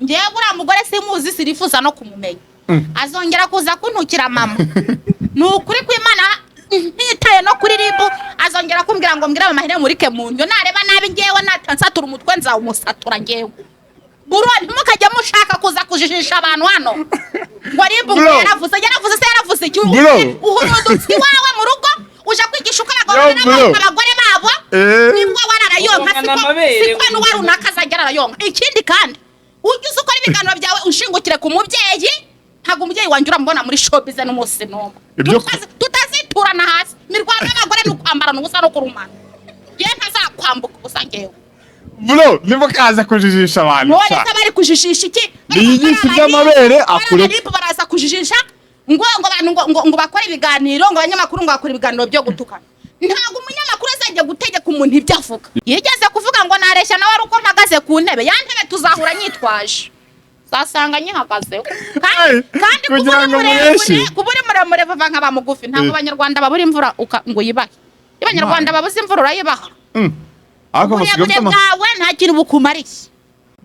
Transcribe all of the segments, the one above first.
Ngewe uriya mugore simuzi, sirifuza no kumumenya. Azongera kuza kuntukira mama, ni ukuri kw'Imana, ntitaye no kuri RIB. Azongera kumbwira ngo mbwire mama hene murike mu ndyo. Nareba nabi, ngewe natansatura umutwe, nzawumusatura. Ngewe buro, ntimukajya mushaka kuza kujijisha abantu hano ngo RIB ngo Bro. yaravuze, yaravuze se, yaravuze iki? Bro. Uhurudutse iwawe mu rugo, uje kwigisha uko abagabo Yo, bro. abagore babo. Nibwo wararayonka, Ugongana siko amabere. siko n'uwa runaka azajya ararayonka. Ikindi kandi, ujye uzi ukora ibiganiro byawe ushingukire ku mubyeyi. Ntabwo umubyeyi wanjye uramubona muri showbiz n'umunsi n'umwe. Tutaziturana hasi. Imirwano y'abagore ni ukwambarana ubusa no kurumana. Yewe, ntazakwambuka ubusa ngewe. Bro, nimukaza kujijisha abantu. None Sha. se bari kujijisha iki? Niyigisha iby'amabere, akure. Bariya baraza kujijisha ngo abantu ngo bakore ibiganiro, ngo abanyamakuru ngo bakore ibiganiro byo gutukana. Ntabwo umunyamakuru azajya gutegeka umuntu ibyo avuga. Yigeze kuvuga ngo nareshya nawe ari uko mpagaze ku ntebe ya ntebe. Tuzahura nyitwaje, uzasanga nyihagazeho. Kandi Hey, kandi kuba kugira uri ngo muremure, mureshye. kuba uri muremure vuba nkaba mugufi, ntabwo abanyarwanda babura imvura ngo uyibahe. Iyo abanyarwanda babuze imvura, urayibaha? Ariko basigaye Uburebure bafite bwawe nta kintu bukumariye.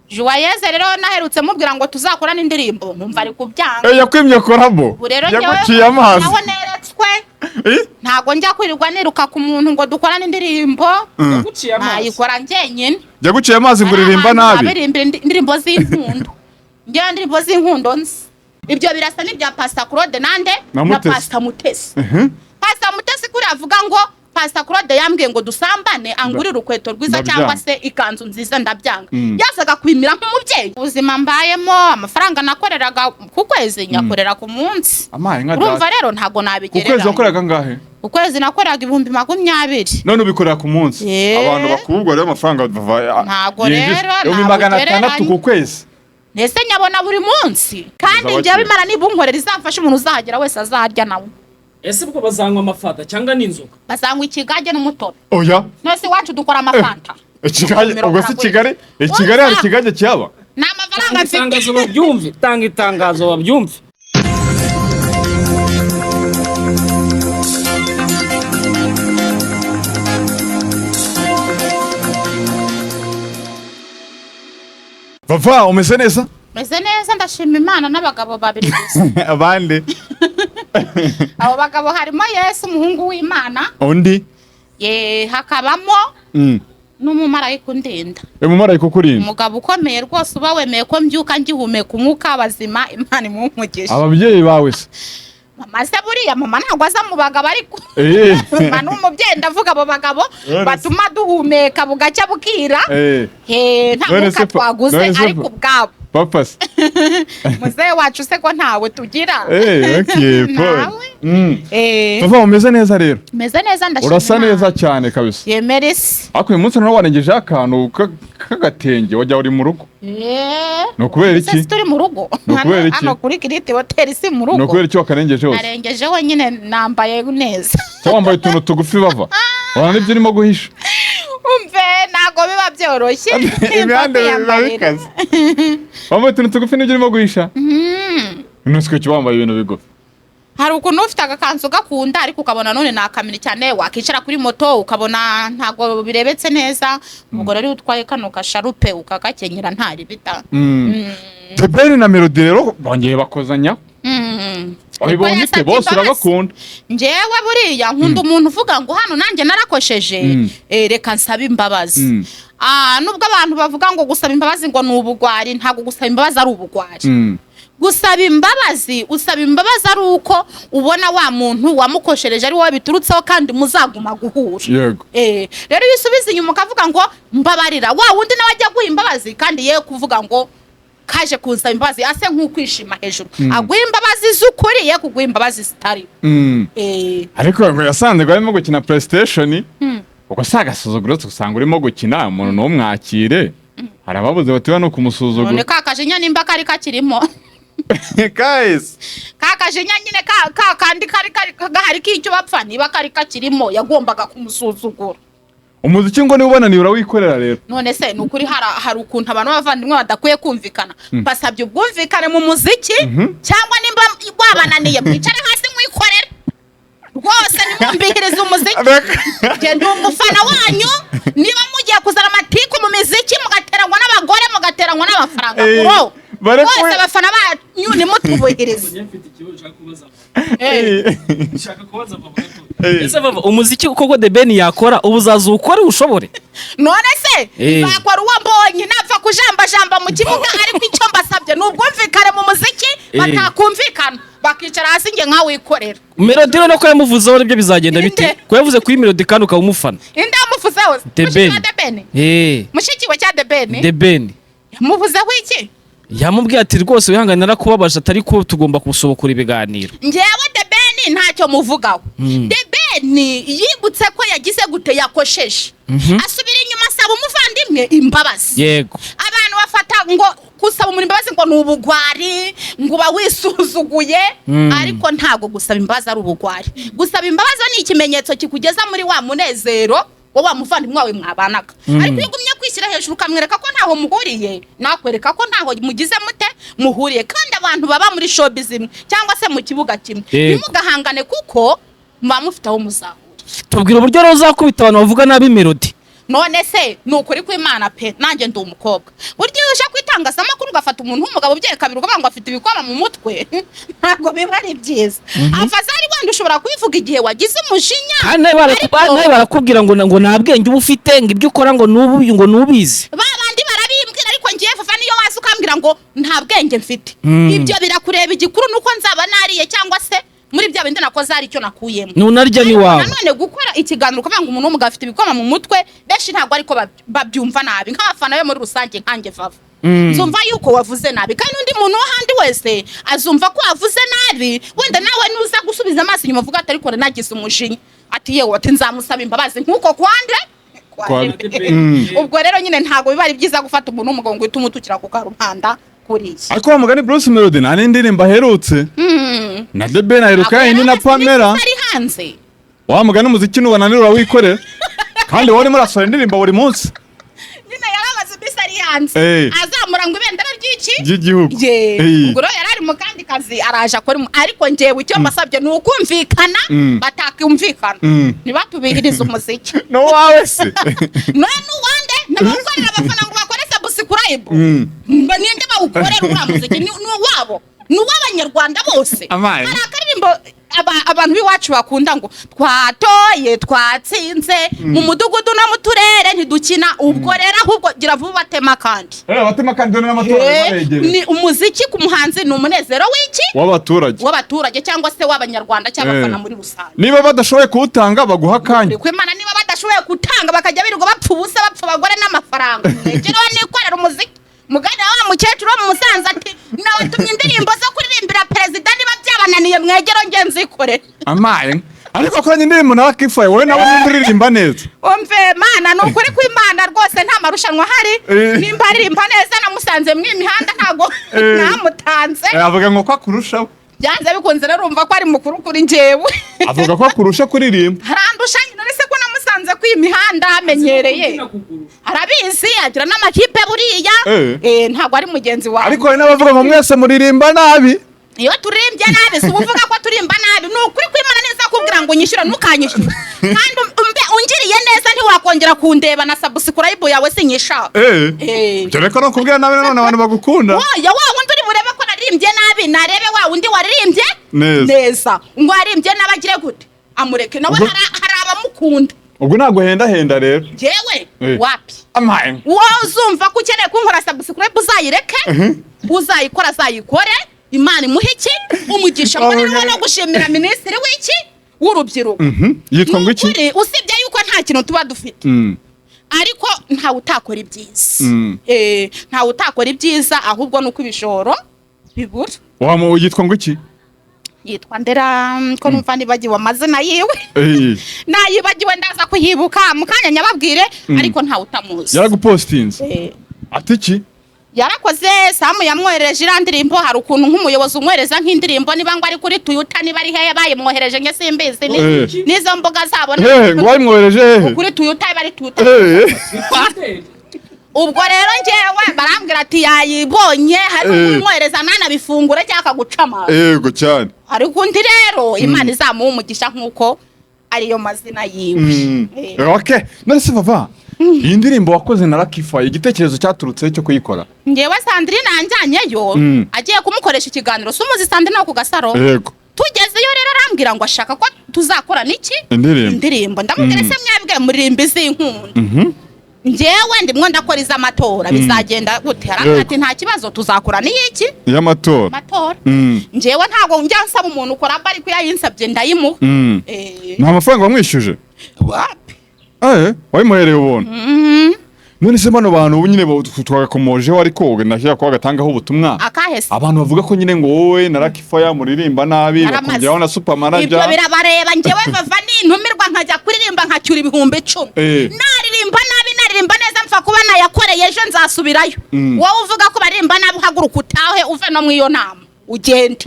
Juwayeze rero naherutse mubwira ngo tuzakorane indirimbo, nkumva ari kubyanga. Eh, yakwimye koramo. Ubu rero njyewe Yaguciye amazi. naho neretswe, Eh? ntabwo njya kwirirwa niruka ku muntu ngo dukorane indirimbo. Yaguciye amazi. Nayikora njyenyine. Yaguciye amazi ngo uririmba Hari abantu nabi. baririmba indirimbo z'inkundo. Njyewe indirimbo z'inkundo nzi, ibyo birasa n'ibya Pastor Claude nande? Na Na Mutesi. Pastor Mutesi. Pastor Mutesi kuri avuga ngo Pastor Claude yambwiye ngo dusambane, angurire urukweto rwiza Ndabyanga. cyangwa se ikanzu nziza, ndabyanga. Yazaga kwimira nk'umubyeyi. Ubuzima mbayemo, amafaranga nakoreraga ku kwezi nyakorera ku munsi. Amaye nka Urumva data. rero ntabwo Ku kwezi nabigereranya. wakoreraga angahe? Ku kwezi nakoreraga 20,000. None ubikorera ku munsi. Yeah. Abantu bakubwa rero amafaranga bava Ntabwo yinjiza. rero, Ibihumbi ntabwo 600 ugereranya. ku kwezi. Ndetse nyabona buri munsi. Kandi Uzaba njyewe akiri. Imana niba unkorera, izamfashe umuntu uzahagera wese azarya nawe. Ese ubwo bazanywa amafanta cyangwa n'inzoga? Bazanywa ikigage n'umutobe. Oya. None iwacu dukora amafanta? Ikigage ubwo si Kigali? I Kigali hari ikigage cyaba? Ni amafaranga Tanga mfite. itangazo babyumve, tanga itangazo babyumve. Vava, umeze neza? Meze neza, ndashima Imana n'abagabo babiri gusa. Abandi? Abo bagabo harimo Yesu umuhungu w'Imana. Undi? Ye, hakabamo n'umumarayika undinda. Umumarayika ukurinda. Umugabo ukomeye rwose, uba wemeye ko mbyuka ngihumeka umwuka w'abazima. Imana imuhe. Ababyeyi bawe se? Mama se buriya, mama ntabwo aza mu bagabo, ariko mama ni umubyeyi. Ndavuga abo bagabo None se- batuma duhumeka bugacya bukira. He, nta None mwuka se twaguze, none se ariko ubwabo. Papa se? Muzehe wacu se ko ntawe tugira. Okay, Paul. Nawe. Vava, umeze neza rero. Meze neza, ndashima Urasa Imana. neza cyane kabisa. Yemera isi. Ariko uyu munsi nawe warengejeho akantu k'agatenge, wajya uri mu rugo. Ni ukubera Ese iki? si turi mu rugo? Ni ukubera Hano iki? hano kuri Kiriti Hoteli si mu rugo? Ni ukubera iki wakarengeje hose? Narengejeho nyine, nambaye neza. Cyangwa wambaye utuntu tugufi? Bava, ubona n'ibyo urimo guhisha. Umve, ntabwo biba byoroshye. Imihanda biba Kwiyambarira. bikaze. Wambaye utuntu tugufi n'ibyo urimo guhisha. Ntuswe kuki wambaye ibintu bigufi? Hari ukuntu ufite agakanzu gakunda, ariko ukabona none nakamini cyane, wakicara kuri moto ukabona ntabwo birebetse neza. Ubwo rero iyo utwaye kano kasharupe ukagakenyera, ntari bita. The Ben na Melody rero bongeye bakozanya. Wabibonye Niko ute? yasabye Bose imbabazi. urabakunda. Njyewe buriya nkunda umuntu uvuga ngo hano nanjye narakosheje, reka nsabe imbabazi. Ah, nubwo abantu bavuga ngo gusaba imbabazi ngo ni ubugwari, ntabwo gusaba imbabazi ari ubugwari. Gusaba imbabazi, usaba imbabazi ari uko ubona wa muntu wamukoshereje ari wowe biturutseho, kandi muzaguma guhura. Rero iyo usubiza inyuma ukavuga ngo mbabarira, wa wundi nawe ajya guha imbabazi, kandi ye kuvuga ngo kaje kunsaba imbabazi ase nk'ukwishima hejuru, aguha imbabazi z'ukuri, ye kuguha imbabazi zitari. Ariko ngo yasanze ngo arimo gukina PlayStation, ubwo si agasuzuguro? Usanga urimo gukina umuntu ntumwakire. Hari ababuze bati no None kumusuzugura. ka kajinya nimba kari kakirimo, Guys, ka kajinya nyine ka kandi kari gahari k'icyo bapfa, niba kari kakirimo yagombaga kumusuzugura. Umuziki ngo niba ubonaniye urawikorera rero. None se ni ukuri, hari ukuntu abantu b'abavandimwe badakwiye kumvikana? Basabye ubwumvikane mu muziki, cyangwa nimba wabananiye mwicare hasi mwikorere. Rwose nimumbihirize umuziki. Njye ndi umufana wanyu. Niba mugiye kuzana amatiku mu miziki, mugateranywa n'abagore, mugateranywa n'amafaranga, bro, rwose abafana banyu nimutubihirize. Mfite ikibazo nshaka kubaza. Nshaka kubaza Vava gato. Ese Vava, umuziki koko The Ben yakora ubu uzaza uwukore ushobore? None se nzakora uwo mbonye, napfa kujambajamba mu kibuga, ariko icyo mbasabye ni ubwumvikane mu muziki. Batakumvikana bakicara hasi, njye nkawikorera. Melody rero ko yamuvuzeho, nibyo bizagenda bite? Inde? Ko yavuze kuri Melody kandi ukaba umufana. Inde yamuvuzeho? The Mushiki wa Ben. The Ben? Mushiki we cya The Ben? The Ben. Yamuvuzeho iki? Yamubwiye ati rwose wihangane narakubabaje, atari ko tugomba gusobokura ibiganiro. Njyewe The Ben ntacyo muvugaho. The Ben yibutse ko yagize gute, yakosheje, asubira inyuma asaba umuvandimwe imbabazi. Abantu bafata ngo gusaba umuntu imbabazi ngo ni ubugwari, ngo uba wisuzuguye, ariko ntabwo gusaba imbabazi ari ubugwari. Gusaba imbabazi ni ikimenyetso kikugeza muri wa munezero wa wa muvandimwe wawe mwabanaga. Ariko iyo ugumye kwishyira hejuru ukamwereka ko ntaho muhuriye, nakwereka ko ntaho mugize mute muhuriye. Kandi abantu baba muri showbiz imwe cyangwa se mu kibuga kimwe, ntimugahangane kuko muba mufite aho muzahura. Tubwira uburyo rero uzakubita abantu bavuga nabi Melody. None se ni ukuri kw'Imana pe, nanjye ndi umukobwa. Burya iyo uje ku itangazamakuru ugafata umuntu w'umugabo ubyaye kabiri ukavuga ngo afite ibikoma mu mutwe, ntabwo biba ari byiza. Afazari wenda ushobora kubivuga igihe wagize umujinya. Kandi nawe nawe barakubwira ngo nta bwenge uba ufite, ngo ibyo ukora ngo nubu ngo nubizi. Ba bandi barabimbwira, ariko ngiye vuba niyo waza ukambwira ngo nta bwenge mfite, ibyo birakureba. Igikuru ni uko nzaba nariye cyangwa se muri bya bindi nakoze hari icyo nakuyemo. Nunarya Ariko n'iwawe. Nanone gukora ikiganiro ukavuga ngo umuntu w'umugabo afite ibikoma mu mutwe, benshi ntabwo ariko babyumva nabi. Nk'abafana be muri rusange, nkanjye Vava, nzumva yuko wavuze nabi, kandi undi muntu wo handi wese azumva ko wavuze nabi. Wenda nawe nuza gusubiza amaso inyuma uvuga ati ariko nagize umujinya, ati yewe, ati nzamusaba imbabazi nk'uko kwande Ubwo rero nyine ntabwo biba ari byiza gufata umuntu w'umugabo ngo uhite umutukira ku karubanda kuriya. Ariko wa mugani Bruce Melody nta n'indirimbo aherutse, na The Ben aheruka yindi na Pamela. Ari hanze. Wa mugani umuziki nubananira urawikorera, kandi wowe urimo urasohora indirimbo buri munsi. Nyine yari amaze iminsi ari hanze, azamura ngo ibendera ry'iki? Ry'igihugu. Ye. Ubwo rero yari ari mu kandi kazi, araje akora ariko njyewe icyo mbasabye ni ukumvikana. Batakumvikana, ntibatubihirize umuziki. N'uwawe se? None n'uwande n'abakorera abafana ngo bakore subscribe, ngo ninde bawukorera uriya muziki? Ni uwabo, ni uw'Abanyarwanda bose. Amaye. Hari akaririmbo abantu b'iwacu bakunda ngo twatoye twatsinze mu mudugudu no mu turere ntidukina. Ubwo rero ahubwo gira vuba batema kandi. Abatema kandi dore n'amatora baregereye. Ni umuziki ku muhanzi ni umunezero w'iki? W'abaturage. W'abaturage cyangwa se w'Abanyarwanda cyangwa abafana muri rusange. Niba badashoboye kuwutanga baguha akanya. Kwimana, niba badashoboye gutanga bakajya birirwa bapfa ubusa, bapfa abagore n'amafaranga, mwegereho nikorera umuziki. Mugani wa mukecuru wo mu Musanze ati nabatumye indirimbo zo kuririmbira perezida, niba byabananiye mwegero nge nzikorere. Amaye, ariko akoranye indirimbo nawe akifaye, wowe nawe nimba uririmba neza. Umve Mana, ni ukuri kw'Imana rwose nta marushanwa ahari. Nimba aririmba neza, namusanze mu imihanda ntabwo namutanze. Avuga ngo ko akurushaho. Byanze bikunze rero urumva ko ari mukuru kuri njyewe. Avuga ko akurusha kuririmba. Harandusha nyine, uretse ko namusanze ku imihanda amenyereye, arabizi, agira n'amakipe buriya. Ntabwo ari mugenzi wawe. Ariko hari n'abavuga ngo mwese muririmba nabi. Iyo turirimbye nabi si uvuga ko turimba nabi. Ni ukuri kw'Imana neza kubwira ngo unyishyure, ntukanyishyure, kandi umbe ungiriye neza ntiwakongera kundeba na subscribe yawe sinyishaka. Ibyo reko no kubwira nabi nanone abantu bagukunda. Oya, wa wundi uri burebe ko naririmbye nabi narebe wa wundi waririmbye Neza. neza. Ngo waririmbye nabi agire gute? Amureke nawe. Hari abamukunda. Ubwo ntabwo hendahenda rero. Njyewe? Wapi. Amaye. Wowe uzumva ko ukeneye kunkora subscribe uzayireke, uzayikora azayikore. Imana imuhe iki? Umugisha. Mbona rero no gushimira minisitiri w'iki? W'urubyiruko. Yitwa ngo iki? Ni ukuri, usibye yuko nta kintu tuba dufite, ariko ntawe utakora ibyiza. Ntawe utakora ibyiza, ahubwo ni uko ibishoro bibura. Yitwa ngo iki? Yitwa ndera ko numva nibagiwe amazina yiwe. Nayibagiwe, ndaza kuyibuka mu kanya nyababwire, ariko ntawe utamuzi. Yaragupostinze ati iki? Yarakoze. Samu yamwoherereje iriya ndirimbo. Hari ukuntu nk'umuyobozi umwohereza nk'indirimbo, niba ngo ari kuri Toyota, niba ari hehe bayimwohereje, nge simbizi n'izo mbuga zabo. Hehe ngo bayimwohereje hehe? Kuri Toyota, iba ari Toyota. Ubwo rero njyewe barambwira ati yayibonye, hari n'umwohereza ntanabifungure cyangwa akaguca amazi. Yego cyane. Ariko undi rero Imana izamuha umugisha nk'uko ariyo mazina yiwe. Okay, none se Vava, iyi ndirimbo wakoze na Lucky Fire, igitekerezo cyaturutse cyo kuyikora? Ngewe Sandrine yanjyanyeyo agiye kumukoresha ikiganiro. Si umuzi Sandrine wo ku Gasaro? Yego. Tugezeyo rero arambwira ngo ashaka ko tuzakora n'iki? Indirimbo. Indirimbo. Ndamubwira: ese mwebwe muririmba iz'inkunda, njyewe ndimwo ndakora iz'amatora, bizagenda gute? Arambwira ati nta kibazo, tuzakora n'iyiki? Y'amatora. Matora. Njyewe ntabwo njya nsaba umuntu ukora, ariko iyo ayinsabye ndayimuha. Nta mafaranga wamwishyuje? Wapi. Wabimuhereye ubuntu. None se bano bantu ubu nyine twagakomojeho, ariko nashyira ko bagatangaho ubutumwa? Akahese? Abantu bavuga ko nyine ngo wowe na Lucky Fire muririmba nabi, Naramaze. bakongeraho na Super Ibyo Manager. birabareba. Njyewe Vava nintumirwa nkajya kuririmba nkacyura 10,000, naririmba nabi, naririmba neza, mpfa kuba nayakoreye, ejo nzasubirayo. Wowe uvuga ko baririmba nabi, uhaguruka utahe, uve no mu iyo nama ugende.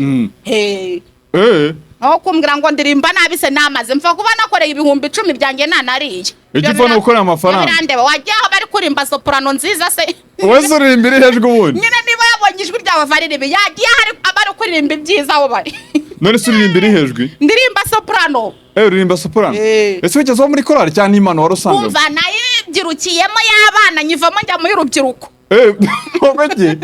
Aho kumbwira ngo ndirimba nabi se namaze, mpfa kuba nakoreye 10,000 byanjye nanariye. Icyo upfa ni ugukorera amafaranga. Ibyo birandeba. Wajya aho bari kurimba soprano nziza se? Wowe se uririmba irihe jwi ubundi? Nyine niba yabonye ijwi ryawe varirimba, yagiye hari abari kuririmba ibyiza aho bari. None se uririmba irihe jwi? Ndirimba soprano. Uririmba soprano? Eh. Ese wigeze uba muri korali cyangwa n'impano wari usanganywe? Kumva nayibyirukiyemo y'abana, nyivamo njya muri rubyiruko. Ngo iki?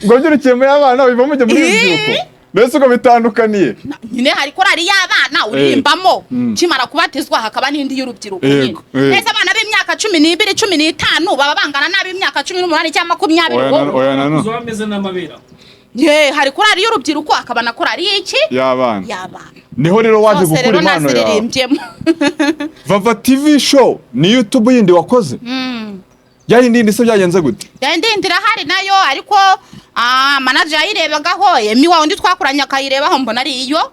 Ngo byirukiye muri abana bivamo ujya muri rubyiruko? Mbese uko bitandukaniye? Nyine hari korali y'abana uririmbamo kimara kubatizwa, hakaba n'indi y'urubyiruko nyine. Neza, abana b'imyaka 12, 15 baba bangana n'ab'imyaka 18 cyangwa 20. Oya. Wowe. Oya na no. Uzo ameze n'amabere. Ye, hari korali y'urubyiruko, hakaba na korali y'iki? Y'abana. Y'abana. Niho rero waje Zose gukura rero impano yawe. naziririmbyemo. Vava TV Show ni YouTube yindi wakoze? Ya yindi yindi se byagenze gute? Yindi yindi irahari nayo, ariko manager yayirebagaho, Emi wa undi twakoranye akayirebaho, mbona ari iyo.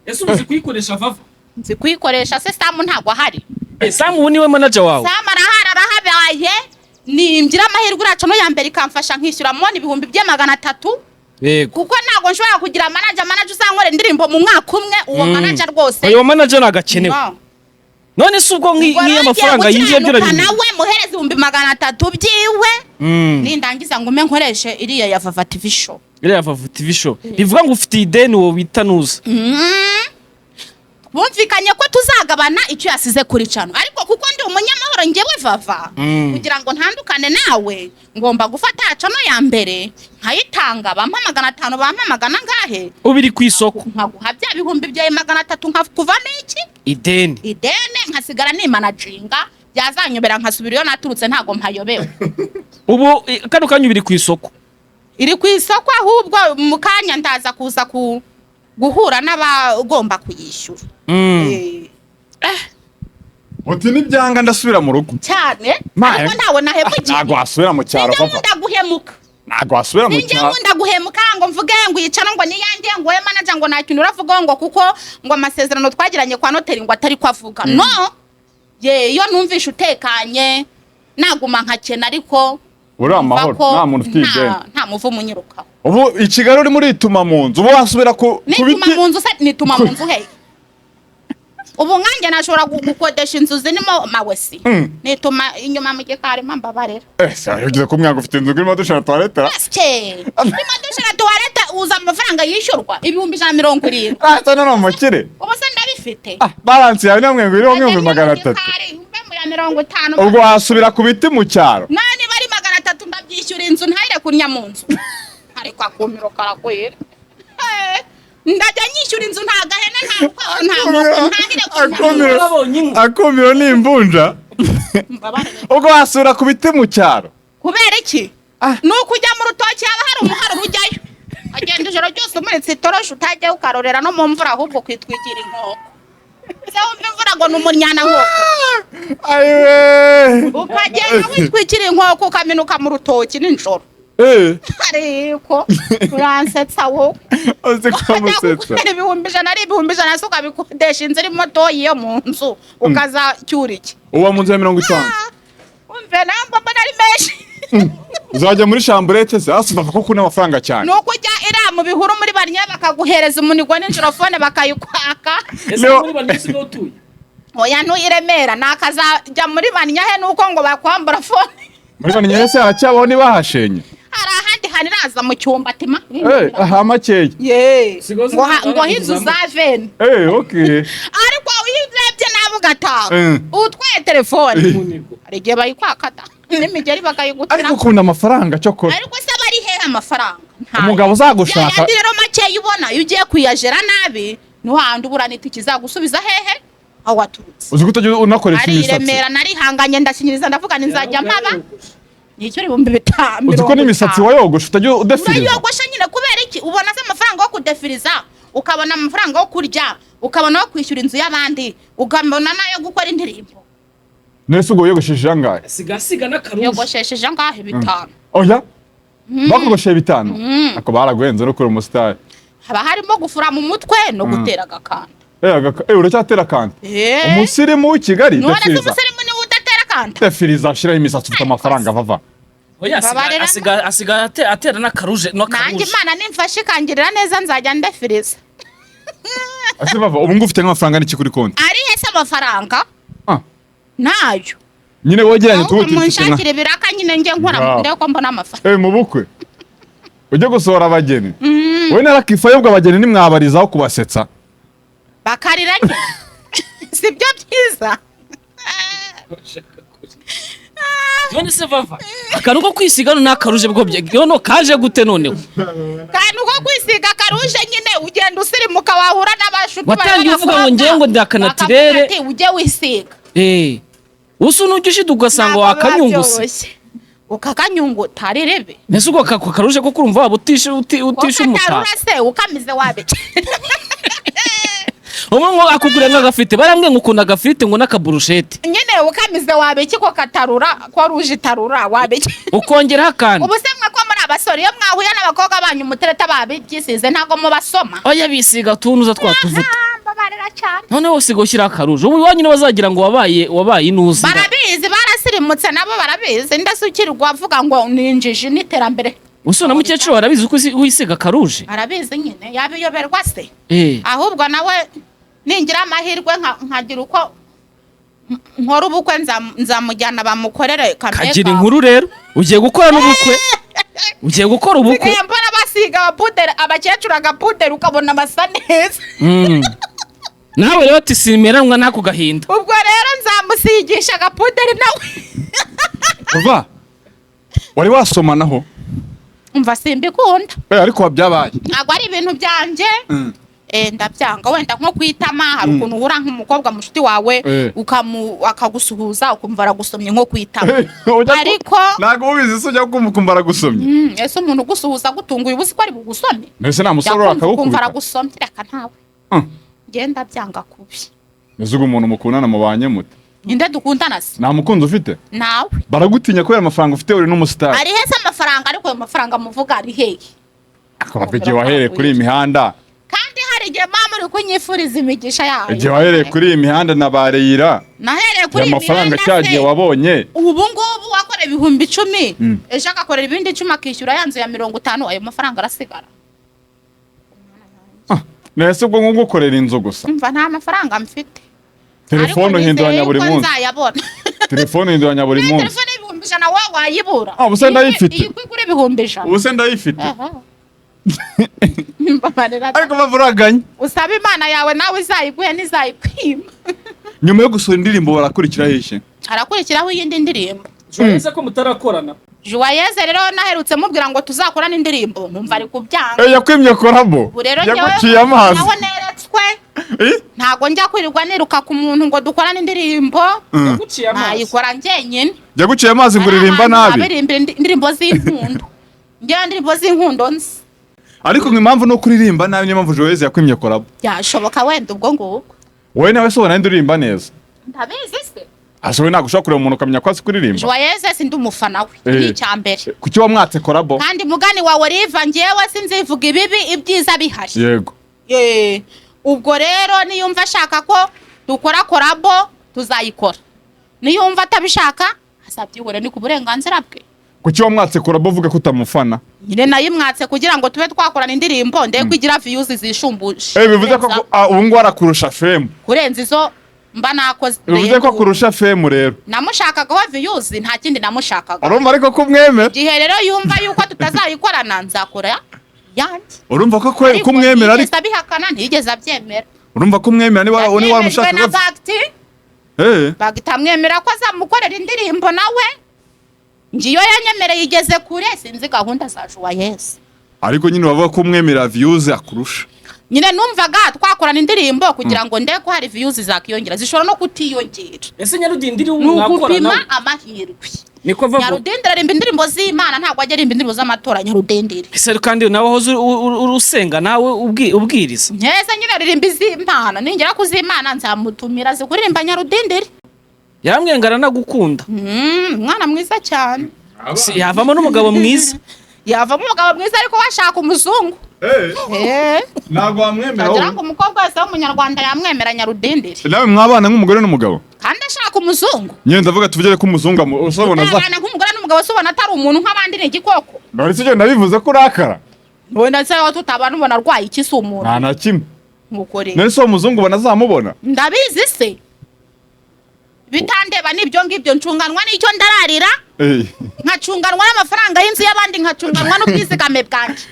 Ese uzi kuyikoresha, Vava? Nzi kuyikoresha se? Samu ntabwo ahari? Samu ubu niwe manager wawe? Samu arahari, arahabaye. Nimgira amahirwe uraca no ya mbere ikamfasha nkishyura moni 300,000, kuko ntabwo nshobora kugira manager uzankorera indirimbo mu mwaka umwe. Uwo manager rwose Uyo manager ntabwo akenewe. No. None se ubwo Ubwo nk'iyo rero amafaranga ngiye yinjiye gukiranuka by'urabimenya? Nawe muhereze 300,000 byiwe, nindangiza ngume nkoreshe iriya ya Vava TV Show. Iriya Vava TV Show, bivuga ngo ufite ideni uwo bita nuza? Bumvikanye ko tuzagabana icyo yasize kuri channel, ariko kuko ndi umunyamahoro njyewe Vava, kugira ngo ntandukane nawe ngomba gufata channel ya mbere nkayitanga, bampa 500, bampa magana angahe. Ubu iri ku isoko. Nkaguha bya 300,000, nkakuvamo iki? Ideni. Ideni, nkasigara nimanaginga, byazanyobera nkasubira iyo naturutse, ntago mpayobewe. Ubu kano kanya ubu iri ku isoko? Iri ku isoko, ahubwo mu kanya ndaza kuza ku guhura n'abagomba kuyishyura. Uti nibyanga ndasubira mu rugo. Cyane. Ariko ntawe nahemukiye. Ntabwo wasubira mu cyaro. Sinjya Vava, nkunda guhemuka. ntabwo wasubira mu Sinjya cyaro. nkunda guhemuka ngo mvuge ngo yicara ngo niyanjye, ngo we manager ngo nta kintu uravuga, ngo kuko ngo amasezerano twagiranye kwa noteri ngo atari ko avuga. No ye, iyo numvishe utekanye naguma nkakena, ariko Uri amahoro. numva ko Nta muntu ufite ideni. Nta muvumo unyirukaho. Ubu i Kigali urimo urituma mu nzu, ubu wasubira ku Nituma biti? mu nzu se? Nituma mu nzu he? Ubu nkanjye nashobora gukodesha inzu zirimo mawesi, nituma inyuma mu gikari, mbabarira. Se ugeze ku mwaka ufite inzu irimo douche na toilette? Asye, irimo douche na toilette, uza amafaranga yishyurwa 170,000. Ah, se none umukire. Ubu se ndabifite? Ah, balance yawe namwe ngo iriho nk'ibihumbi 300. Mbe mu ya 50. Ubwo wasubira ku biti mu cyaro? Na niba ari 300 ndabyishyura inzu, ntahire kunya mu nzu, ariko akumiro karakwira. Ndajya nyishyura inzu, nta gahene, nta rukwavu, nta nkoko, ntahire kunya mu Akumiro. nzu. Wabonye inka? Akumiro ni imvunja. Mbabarire. Ubwo wasubira ku biti mu cyaro? Kubera iki? Ni ukujya mu rutoki, haba hari umuharo ujyayo, agenda ijoro ryose umuritse itoroshi, utajyayo ukarorera no mu mvura, ahubwo kwitwikira inkoko. Se wumva imvura ngo ni umunyana nkoko? Ayiwe. Ukagenda witwikira inkoko, ukaminuka mu rutoki nijoro. Ariko uransetsa wowe. Uzi ko Ukajya musetsa. gukorera 100,000, ari 100,000 se ukabikodesha inzu irimo toyi yo mu nzu, ukazacyura iki? Uba mu nzu ya 50. Umve, namba mbona ari menshi. Uzajya muri chambrette se hasi uva ko kuna amafaranga cyane? Ni ukujya iriya mu bihuru muri barya, bakaguhereza umunigo nijoro, phone bakayikwaka. Ese Leo- muri bane usigaye utuye? Oya, ntuyiremera nakazajya muri Banyahe, nuko ngo bakwambura phone. Muri Banyahe se haracyabaho? Ntibahashenye? Hari ahandi hantu iraza mu cyumba tima. Eh, aha makeya. Ye. Sigozi ngo inzu za veni. Eh, okay. Ariko iyo urebye nawe ugataha utwaye telefone, hari igihe bayikwakata n'imigeri bakayigutira. Ariko ukunda amafaranga cyokora. Ariko se aba ari hehe amafaranga? Ntayo. Umugabo uzagushaka. Ya yandi rero makeya ubona, iyo ugiye kuyajera nabi ni hahandi ubura n'itike izagusubiza hehe aho waturutse. Uzi ko utajya unakoresha Ari i imisatsi. Remera narihanganye, ndashinyiriza, ndavuga ni nzajya mpaba nishyura 5000. Uzi ko n'imisatsi wayogosha, utajya udefiriza? Urayogosha nyine. Kubera iki? Ubona se amafaranga yo kudefiriza, ukabona amafaranga yo kurya, ukabona yo kwishyura inzu y'abandi, ukabona n'ayo gukora indirimbo? Nese ubwo wiyogoshesheje angahe? Siga n'akarusho. Yogoshesheje angahe? 5. Oya, bakogosheye 5? Ako baraguhenze no kuri umusitari. Haba harimo gufura mu mutwe no gutera agakanda. Eh, uracyatera kanta? Eh. Umusirimu w'i Kigali. None se Defiriza. umusirimu niwe udatera kanta? Defiriza, shiraho imisatsi, ufite amafaranga, vava. Oya, asiga Babarira. asiga atera n'akaruje Nanjye n'akaruje. Imana nimfashe ikangirira neza nzajya ndefiriza. Ase vava, ubu ngubu ufite nk'amafaranga n'iki kuri konti? Ari hese amafaranga? Ah. Ntayo. Nyine wegeranye Ahubwo tubuti ufite nka munshakire ibiraka nyine njye nkora, Bravo. ndebe ko mbona amafaranga. Eh, mu bukwe ujye gusohora abageni, wowe narakifa yobwa abageni nimwabarizaho kubasetsa. Bakarira nyine, si byo byiza? None se vava, akantu ko kwisiga no n'akaruje bwo noneho kaje gute noneho? Kantu ko kwisiga karuje nyine, ugenda usirimuka wahura n'abashuti bawe Watangiye uvuga ngo b'abakobwa, ngewe ngo ndi akanatirere. bakavuga ati ujye wisiga. Eh, usa n'ujya ushida ugasanga Ntabwo biba wakanyunguse. byoroshye. Ukakanyunguta rirebe. Mbese ubwo ako karuje ko kurumva waba utishe umutako? Ukatarura se ukamize wabike. Umwe ngo akugurira nk'agafite, barambwiye ngo ukunda agafiriti ngo n'akaburusheti. Nyine ukamize wabiki ko katarura, ko ruje itarura wabiki? Ukongeraho akantu. Ubu se mwe ko muri abasore, iyo mwahuye n'abakobwa banyu mutereta babibyisize, ntabwo mubasoma? Oya, bisiga tunuza twa tuvuta. Ah, mbabarira cyane. Noneho usiga ushyiraho akaruje, ubu iwanyu bazagira ngo wabaye inuzi. Barabizi, barasirimutse nabo barabizi, ndasukirwa avuga ngo ni injiji n'iterambere. Usa na mukecuru barabizi ko wisiga akaruje? Arabizi nyine, yabiyoberwa se? Eh. Ahubwo nawe ningira amahirwe nkagira uko nkora ubukwe, nzamujyana bamukorere Kagira inkuru rero, ugiye gukora n'ubukwe, ugiye gukora ubukwe. Nsigaye mbona basiga abapuderi, abakecuru agapuderi, ukabona basa neza. Nawe rero ati simeranwa n'ako gahinda. Ubwo rero nzamusigisha agapuderi nawe. Vava, wari wasomanaho? Umva, simbikunda. Eh, ariko byabaye? Ntabwo ari ibintu byanjye. Eh, ndabyanga. Wenda nko kwitama, hari ukuntu uhura nk'umukobwa mushuti wawe akagusuhuza ukumva aragusomye nko kwitama. Ariko Ntabwo ubizi se, ujya kumva ukumva aragusomye? Ese umuntu ugusuhuza agutunguye, uba uzi ko ari bugusome? Mbese nta musore Yakumva ukumva akagukubita? aragusomye, reka ntawe. Ngenda byanga kubi. Mbese ubwo umuntu mukundana mubanye mute? Ninde dukundana se? Nta mukunzi ufite? Nawe. Baragutinya kubera amafaranga ufite, uri n'umusitari. Ari hese amafaranga? Ariko ayo mafaranga muvuga ari hehe? Akaba igihe wahereye kuri iyi mihanda. Kandi hari igihe mama uri kunyifuriza imigisha yayo. Igihe wahereye kuri iyi mihanda na ba Reyira. Nahereye kuri Aya iyi mafaranga mihanda cyagiye se? wabonye. Ubu ngubu wakora 10,000, ejo agakorera ibindi 10 akishyura ya nzu ya 50, ayo mafaranga arasigara. Nese ubwo ngubwo ukorera inzu gusa? Umva, nta mafaranga mfite. Telefone Ariko uhinduranya nizeye buri ko munsi. nzayabona. Telefone uhinduranya buri munsi. Telefone y'100,000 wowe wayibura? Ah, ubu se ndayifite. Iyi igura 100,000. Ubu se ndayifite? Aha. Mbabarira. Ariko bavuraganye. Usaba Imana yawe nawe izayiguhe, ntizayikwima. Nyuma yo gusohora indirimbo barakurikiraho iki? Harakurikiraho iyindi ndirimbo. Joyeux ko mutarakorana? Joyeuse rero naherutse mubwira ngo tuzakorane indirimbo, nkumva ari kubyanga. Eh, yakwimye korabo. Ubu rero Yaguciye amazi. naho neretswe. Eh? Ntabwo njya kwirirwa niruka ku muntu ngo dukorane indirimbo. Yaguciye amazi. Nayikora njyenyine. Yaguciye amazi ngo uririmba nabi. Abirimbira indirimbo z'inkundo, njyewe indirimbo z'inkundo nzi. Ariko ngo impamvu no kuririmba nabi niyo mpamvu Joyeux yakwimye collabo. Byashoboka wenda ubwo ngubwo. Wowe nawe se ubona ninde uririmba neza? Ndabizi se? Ase wowe ntabwo ushobora kureba umuntu ukamenya ko azi kuririmba? Joyeuse sindi umufana we. Ni icya mbere. Kuki wamwatse collabo? Kandi mugani wa Oliva, njyewe sinzivuga ibibi ibyiza bihari. Yego. Ubwo rero niyumva ashaka ko dukora collabo tuzayikora, niyumva atabishaka azabyihore, ni ku burenganzira bwe. Kuki wamwatse collabo uvuga ko utamufana? Nyine nayimwatse kugira ngo tube twakorana indirimbo, ndebe ko igira views zishumbuje. Eh, bivuze ko ubu ngubu arakurusha fame. Kurenza izo. Mba nakoze. Bivuze ko akurusha fame rero. Namushakagaho views, nta kindi namushakaga. Urumva ariko ko umwemera. Igihe rero yumva yuko tutazayikorana, nzakora yanjye. Urumva ko Ariko ko umwemera ariko ntiyigeze abihakana, ntiyigeze abyemera. Urumva ko umwemera niba niba Yabyemejwe waramushakaga. na Bagiti. Bagiti amwemera ko azamukorera indirimbo nawe. Ngiyo yanyemereye igeze kure, sinzi gahunda za Juwayeze. Ariko nyine bavuga ko umwemera views akurusha. Nyine numvaga twakorana indirimbo kugira ngo ndebe ko hari views zakiyongera, zishobora no kutiyongera. Ese Nyarudindiri Ni mwakora ugupima nawe? amahirwe. Niko vavo. Nyarudindiri aririmba indirimbo z'Imana, ntabwo ajya aririmba indirimbo z'amatora Nyarudindiri. Ese kandi nawe wahoze usenga nawe ubwiriza? Nkeza nyine aririmba iz'Imana, ningera ku z'Imana nzamutumira zikuririmba Nyarudindiri. Yarambwiye ngo aranagukunda. Umwana mwiza cyane. Yavamo n'umugabo mwiza. Yavamo umugabo mwiza, ariko washaka umuzungu. Ntabwo wamwemera. Wagira ngo umukobwa wese w'umunyarwanda yamwemera Nyarudindiri. Nawe mwabana nk'umugore n'umugabo? Kandi ashaka umuzungu. Nyine ndavuga tuvugere ko umuzungu usabona za Utabana nk'umugore n'umugabo se ubona atari umuntu nk'abandi, ni igikoko? None se ibyo ndabivuze ko urakara? Wenda se aho tutabana ubona arwaye iki? Si umuntu? Nta na kimwe. Nuko rero. None se uwo muzungu ubona azamubona? Ndabizi se? Bitandeba n'ibyo ngibyo, ncunganwa n'icyo ndararira, nkacunganwa n'amafaranga y'inzu y'abandi, nkacunganwa n'ubwizigame bwanjye.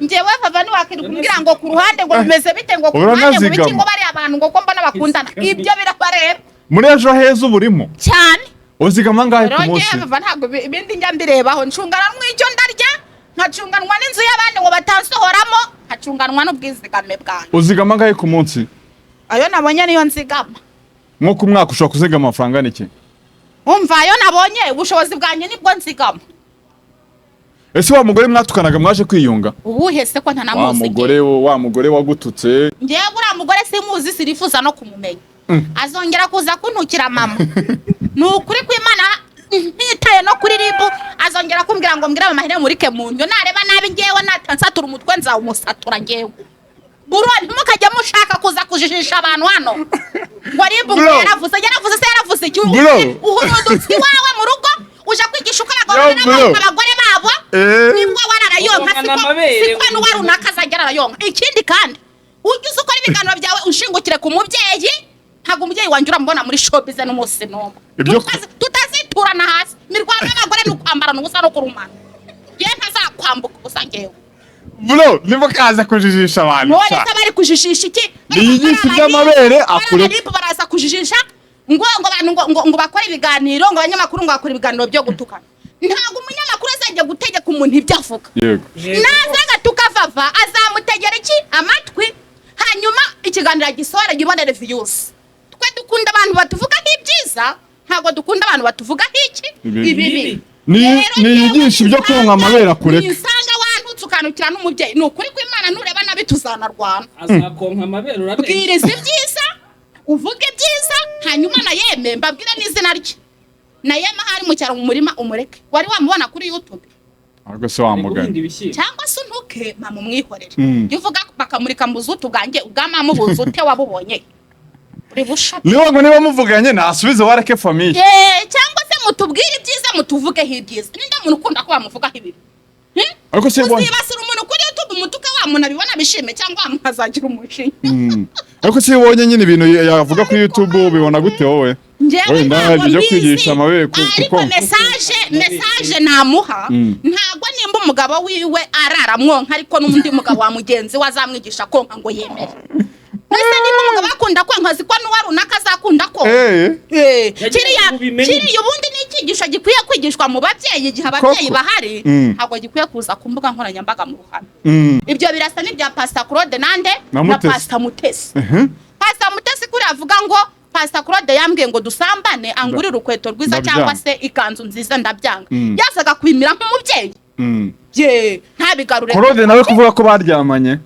Njyewe vava ntiwakirirwa umbwira ngo ku ruhande ngo bimeze bite, ngo ku ruhande ngo ibiki, Uranazigama. ngo bariya abantu ngo ko mbona bakundana, ibyo birabareba. Muri Ejo Heza uba urimo? Cyane. Uzigama angahe Rero ku ngewe munsi? vava ntabwo ibindi njya mbirebaho. Ncunganwa n'icyo ndarya, nkacunganwa n'inzu y'abandi ngo batansohoramo, nkacunganwa n'ubwizigame bwanjye. Uzigama angahe ku munsi? Ayo nabonye niyo nzigama. Nko ku mwaka ushobora kuzigama amafaranga angana iki? Umva, ayo nabonye ubushobozi bwanjye nibwo nzigama. Ese wa mugore mwatukanaga mwaje kwiyunga? Ubuhe se ko Wa ntanamuzi? mugore, wa mugore wagututse. Ngewe uriya mugore simuzi, sirifuza no kumumenya. Azongera kuza kuntukira mama, ni ukuri kw'Imana, ntitaye no kuri RIB, azongera kumbwira ngo mbwire mama murike mu ndyo. Nareba nabi ngewe natansatura umutwe nzawumusatura. Ngewe buro ntimukajya mushaka kuza kujijisha abantu hano ngo RIB ngo Bro. yaravuze, yaravuze se yaravuze iki? Bro. Uhurudutse iwawe mu rugo uje kwigisha uko abagabo Yo, bro. n'abagore abagore babo. Nibwo wararayonka. Ubona Siko amabere. siko n'uwa runaka azajya ararayonka. Ikindi kandi, ujye uza ukora ibiganiro byawe ushingukire ku mubyeyi. Ntabwo umubyeyi wanjye uramubona muri showbiz n'umunsi n'umwe. Tutaziturana hasi. Imirwano y'abagore ni ukwambarana ubusa no kurumana. Yewe ntazakwambuka ubusa ngewe. Bro, nimukaza kujijisha abantu. None se bari kujijisha iki? Niyigisha iby'amabere, akure. Bariya baraza kujijisha ngo abantu ngo bakore ibiganiro, ngo abanyamakuru ngo bakore ibiganiro byo gutukana. Ntabwo umunyamakuru azajya gutegeka umuntu ibyo avuga. Naza agatuka Vava, azamutegera iki amatwi, hanyuma ikiganiro agisohora gibonere views. Twe dukunda abantu batuvugaho ibyiza, ntabwo dukunda abantu batuvugaho iki? Ibibi. Ibibi. Ni- Rero Niyigisha ibyo njyewe konka amabere akureka. Nisanga wantutse ukantukira n'umubyeyi, ni ukuri kw'Imana nureba nabi tuzanarwana. Azakonka amabere, urabeshya. Bwiriza ibyiza, uvuge ibyiza, hanyuma nayeme mbabwire n'izina rye. Nayeme ahari mu cyaro mu murima, umureke. Wari wamubona kuri YouTube? Ahubwo se wamugana. Guhinga ibishyimbo. Cyangwa se untuke mama umwihorere. Mm. Iyo uvuga bakamurika mu buzutu bwanjye, ubwa mama ubuze ute? Wabubonye uri busha. Niba ngo niba muvuganye nasubize wareke famille. Cyangwa se mutubwire ibyiza, mutuvugeho ibyiza. Ninde muntu ukunda ko bamuvugaho ibibi? Hmm? Ariko se ubonye Uzibasira umuntu kuri YouTube, umutuke wa muntu abibona bishime, cyangwa wa muntu azagira umujinya. Ariko se iyo ubonye nyine ibintu yavuga kuri YouTube ubibona gute wowe? Njyewe Wenda ntabwo ibyo mbizi, kwigisha amabere ariko kuko message namuha, ntabwo nimba umugabo wiwe arara mwonka, ariko n'undi mugabo wa mugenzi we azamwigisha konka ngo yemere. Mbese niba umugabo akunda konka, azi ko n'uwa runaka azakunda konka. Yagira Kiriya ngo ubimenye. kiriya ubundi ni icyigisho gikwiye kwigishwa mu babyeyi igihe ababyeyi Koko. bahari. Ntabwo gikwiye kuza ku mbuga nkoranyambaga mu ruhame. Ibyo birasa n'ibya Pastor Claude nande? Na Na Mutesi. Pastor Mutesi. Pastor Mutesi kuri avuga ngo Pastor Claude yambwiye ngo dusambane angurire urukweto rwiza Ndabyanga. cyangwa se ikanzu nziza, ndabyanga. Yazaga kwimira nk'umubyeyi. Ye ntabigarure. Claude nawe kuvuga ko baryamanye.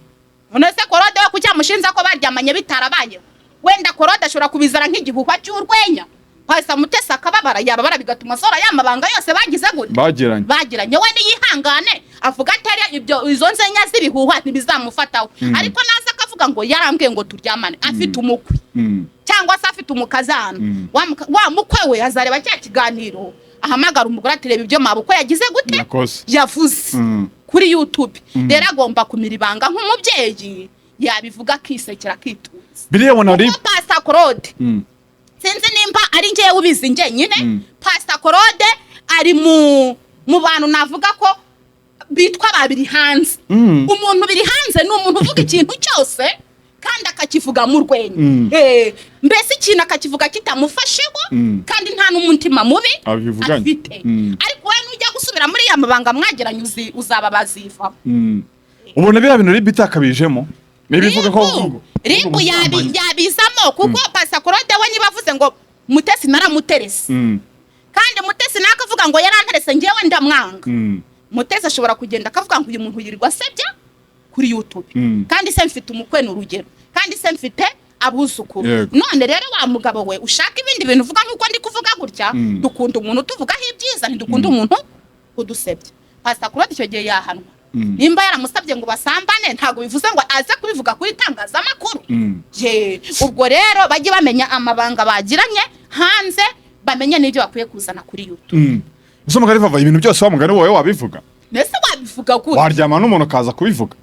None se Claude we kuki amushinza ko baryamanye bitarabayeho? Wenda Claude ashobora kubizana nk'igihuhwa cy'urwenya, Pastor Mutesi akababara, yababara bigatuma asohora ya mabanga yose bagize gute? Bagiranye. Bagiranye. We niyihangane avuga atari ibyo, izo nzenya z'ibihuha ntibizamufataho. Ariko naza akavuga ngo yarambwiye ngo turyamane afite umukwe cyangwa se afite umukazana, wa mukwe we azareba cya kiganiro, ahamagara umugore ati: "Reba ibyo mabukwe yagize gute?" Yakoze. Yavuze kuri YouTube. Rero agomba kumira ibanga nk'umubyeyi, yabivuga akisekera akituza. Biriya ubona ari Kuko Pastor Claude Sinzi nimba ari njyewe ubizi njyenyine. Pastor Claude ari mu bantu navuga ko bitwa babiri hanze. Umuntu biri hanze ni umuntu uvuga ikintu cyose kandi akakivuga mu rwenya. Mbese ikintu akakivuga kitamufasheho kandi nta n'umutima mubi Abivuganye. afite. Ariko wowe nujya gusubira muri ya mabanga mwagiranye, uzaba bazivamo. Ubona biriya bintu RIB itakabijemo, niba ivuga ko RIB yabizamo, kuko Pastor Claude we niba avuze ngo Mutesi naramuterese, kandi Mutesi nawe akavuga ngo yaranterese, ngewe ndamwanga, Mutesi ashobora kugenda akavuga ngo uyu muntu yirirwa asebya kuri YouTube, kandi se mfite umukwe, ni urugero, kandi se mfite abuzukuru. None rero wa mugabo we, ushaka ibindi bintu uvuga nk'uko ndi kuvuga gutya. Dukunda umuntu utuvugaho ibyiza, ntidukunda umuntu udusebya. Pastor Claude icyo gihe yahanwa. Nimba yaramusabye ngo basambane, ntabwo bivuze ngo aze kubivuga kuri itangazamakuru. Ye, ubwo rero bajye bamenya amabanga bagiranye hanze, bamenye n'ibyo bakwiye kuzana kuri YouTube. Ese mugari vava, ibintu byose wa mugani wowe wabivuga? Mbese wabivuga gute? Waryama n'umuntu ukaza kubivuga?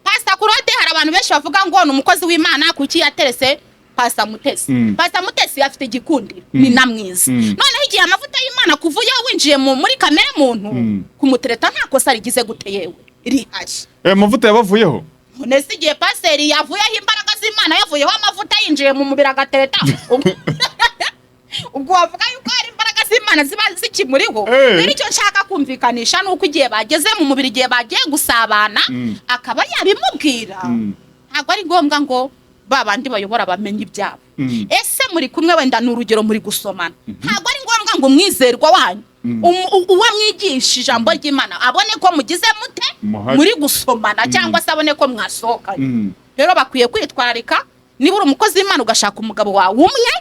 Pastor Claude, hari abantu benshi bavuga ngo ni umukozi w'Imana, kuki yaterese Pastor Mutesi? Pastor Mutesi afite igikundiro, ni na mwiza. Noneho igihe amavuta y'Imana kuvuyeho, winjiye muri kamere muntu, kumutereta nta kosa rigize gute yewe rihari. Amavuta yabavuyeho? None se igihe pasiteri yavuyeho imbaraga z'Imana, yavuyeho amavuta, yinjiye mu mubiri agatereta, ubwo wavuga yuko hari imbaraga z'Imana ziba zikimuriho? Rero icyo nshaka kumvikanisha ni uko igihe bageze mu mubiri, igihe bagiye gusabana, akaba yabimubwira, ntabwo ari ngombwa ngo ba bandi bayobora bamenye ibyabo. Ese muri kumwe, wenda ni urugero, muri gusomana, ntabwo ari ngombwa ngo umwizerwa wanyu, uwo mwigisha ijambo ry'Imana, abone ko mugize mute? Muhari. Muri gusomana, cyangwa se abone ko mwasohokanye. Rero bakwiye kwitwararika. Niba uri umukozi w'Imana ugashaka umugabo wawe umwe,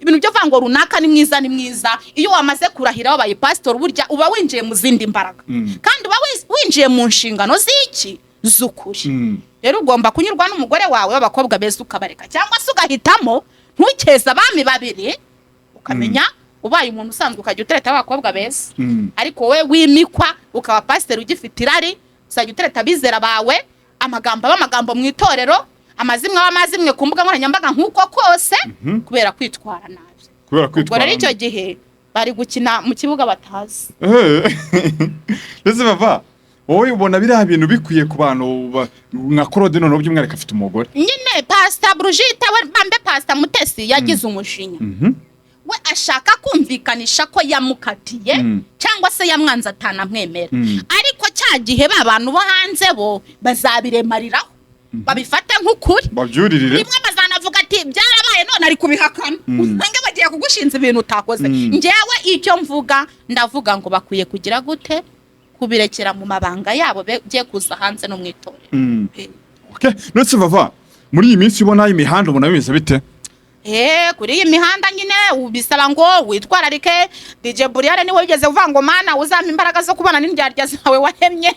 ibintu byo kuvuga ngo runaka ni mwiza, ni mwiza, iyo wamaze kurahira wabaye pasitori, burya uba winjiye mu zindi mbaraga, kandi uba winjiye mu nshingano z'iki? Z'ukuri. Rero ugomba kunyurwa n'umugore wawe, w'abakobwa beza ukabareka, cyangwa se ugahitamo ntukeze abami babiri, ukamenya ubaye umuntu usanzwe ukajya utereta abakobwa beza. Ariko wowe wimikwa ukaba pasiteri ugifite irari, uzajya utereta abizera bawe, amagambo aba amagambo mu itorero, amazimwe aba amazimwe ku mbuga nkoranyambaga nk'uko kose, kubera kwitwara nabi. Kubera Ubwo kwitwara. rero icyo gihe bari gukina mu kibuga batazi. Ndetse bava wowe ubona biriya bintu bikwiye ku bantu nka Claude, noneho by'umwihariko afite umugore? Nyine Pasita Brigitte we, bambe, Pasita Mutesi yagize umujinya, we ashaka kumvikanisha ko yamukatiye cyangwa se yamwanze atanamwemera. Ariko cya gihe ba bantu bo hanze bo bazabiremariraho, babifate nk'ukuri, babyuririre. Rimwe bazanavuga ati byarabaye, none ari kubihakana, usange bagiye kugushinza ibintu utakoze. Njyewe icyo mvuga, ndavuga ngo bakwiye kugira gute? Kubirekera mu mabanga yabo, bye kuza hanze no mu itorero. Okay. None vava, muri iyi minsi ubona imihanda, ubona bimeze bite? Kuri iyi mihanda nyine bisaba ngo witwararike. DJ Buriyane niwe wigeze uvuga ngo Mana uzampa imbaraga zo kubana n'indyarya zawe waremye.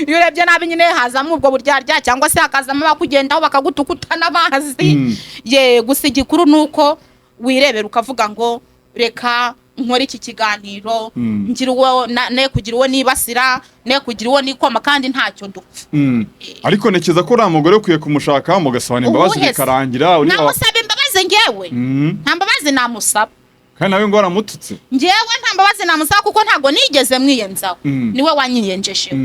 Iyo urebye nabi nyine hazamo ubwo buryarya, cyangwa se hakazamo abakugendaho bakagutuka utanabazi. Ye, gusa igikuru ni uko wirebera ukavuga ngo reka nkore iki kiganiro, ngira uwo ne kugira uwo nibasira, ne kugira uwo nikoma, kandi ntacyo dupfa. Ariko ntekereza ko uriya mugore ukwiye kumushaka mugasabana imbabazi Uwuhe se? bikarangira uriya. Namusaba imbabazi ngewe? Nta mbabazi namusaba. Kandi nawe ngo waramututse. Njyewe nta mbabazi namusaba, kuko ntabwo nigeze mwiyenzaho. Niwe wanyiyenjejeho.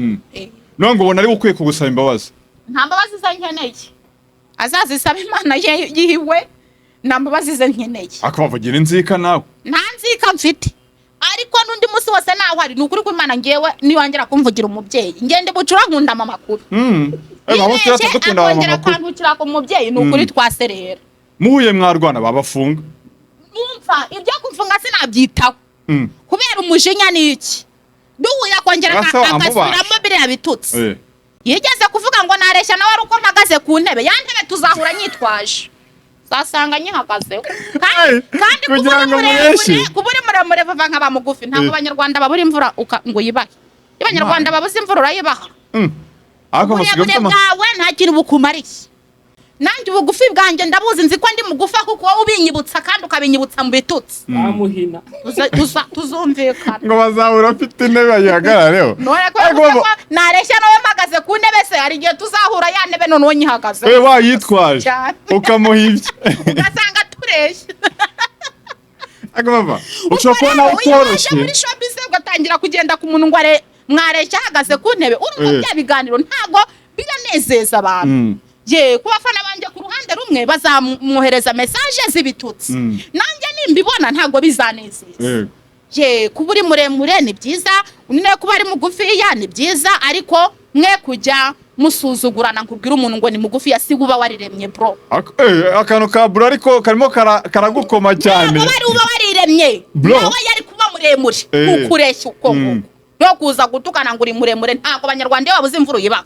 None ngo ubona ari we ukwiye kugusaba imbabazi? Nta mbabazi ze nkeneye, azazisaba Imana yiwe. Nta mbabazi ze nkeneye. Akabavugira inzika nawe. Nta nzika mfite, ariko n'undi munsi wose naho hari, ni ukuri ko Imana, ngewe niwongera kumvugira umubyeyi, ngende bucura, nkunda mama makuru. Mama Yibeshye tuba dukunda mama akongera makuru. akantukira ku mubyeyi, ni ukuri twaserera. Muhuye mwarwana, babafunga. Numva ibyo kumfunga sinabyitaho, kubera umujinya ni iki, duhuye akongera Asa wamubasha. agasubiramo biriya bitutsi. Yigeze kuvuga ngo nareshya nawe ari uko mpagaze ku ntebe ya ntebe, tuzahura nyitwaje, uzasanga nyihagazeho. Ay, Kandi kuba kugira uri ngo muremure, mureshye. kuba uri muremure bava nkaba mugufi, ntabwo Abanyarwanda babura imvura ngo uyibahe. Iyo Abanyarwanda babuze imvura urayibaha? Ariko musigaye Uburebure mufite bwawe nta kintu bukumariye. Nanjye ubugufi bwanjye ndabuzi, nzi ko ndi mugufi, kuko wowe ubinyibutsa kandi ukabinyibutsa mu bitutsi. Bamuhina. Tuzumvikana. Ngo bazahura afite intebe ayihagarareho. None ko Ariko yavuze ko nareshya nawe mpagaze ku ntebe se, hari igihe tuzahura ya ntebe noneho nyihagaze. We wayitwaje Cyane. ukamuha ibye. Ugasanga tureshya. Ariko bava ushobora kubona Ubwo rero iyo waje utoroshye. muri showbiz ugatangira kugenda ku muntu ngo mwareshya ahagaze ku ntebe, urumva bya biganiro ntabwo biranezeza abantu. Ye, ku bafana banjye ku ruhande rumwe bazamwohereza message z'ibitutsi, nanjye nimbibona ntabwo bizanezeza. Ye, kuba uri muremure ni byiza, undi nawe kuba ari mugufiya ni byiza, ariko mwe kujya musuzugurana ngo ubwire umuntu ngo ni mugufiya, si uba wariremye, bro. Akantu ka bro ariko karimo karagukoma cyane. Ntabwo bari uba wariremye. Bro. Nawe yari kuba muremure nkuko ureshya uko nguko, no kuza gutukana ngo uri muremure. Ntabwo Abanyarwanda iyo babuze imvura uyibaha.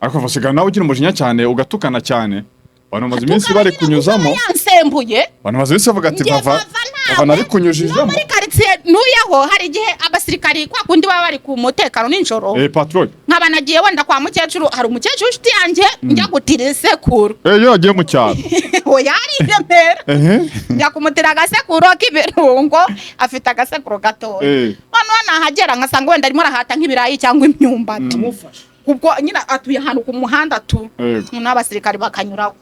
Ariko usigaye nawe ugira umujinya cyane, ugatukana cyane. Abantu bamaze iminsi bari kunyuzamo. Yansembuye. Abantu bamaze iminsi bavuga ati Njye bava Vava bava nari kunyujijemo. No muri karitsiye ntuyeho hari igihe abasirikari kwa kundi baba bari ku mutekano nijoro, Patrol. nkaba nagiye wenda kwa mukecuru, hari umukecuru w'inshuti yanjye, njya gutira isekuru. Iyo yagiye mu cyaro. Oya, ari i Remera. Njya kumutira agasekuro k'ibirungo, afite agasekuro gatoya. Noneho nahagera ngasanga wenda arimo arahata nk'ibirayi cyangwa imyumbati, Amufasha. ubwo nyine atuye ahantu ku muhanda tu, n'abasirikari bakanyuraho,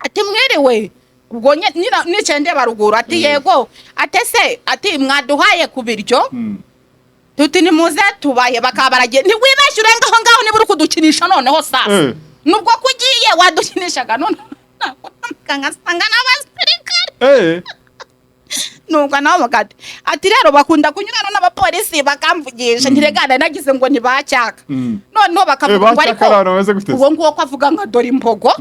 ati mwiriwe. Ubwo nyine nicaye ndeba ruguru, ati yego, ati ese, ati mwaduhaye ku biryo? Tuti nimuze tubaye. Bakaba baragiye, ntiwibeshye urenga aho ngaho niba uri kudukinisha. Noneho sasa nubwo kugiye wadukinishaga, none ngasanga n'abasirikari. Nuko nawe bakati ati rero bakunda kunyurana n'abapolisi bakamvugisha, ntiregana nagize ngo ntibacyaka. Noneho bakavuga ngo Bacyaka ariko abantu bameze gute se? Uwo nguwo ko avuga nka dore imbogo.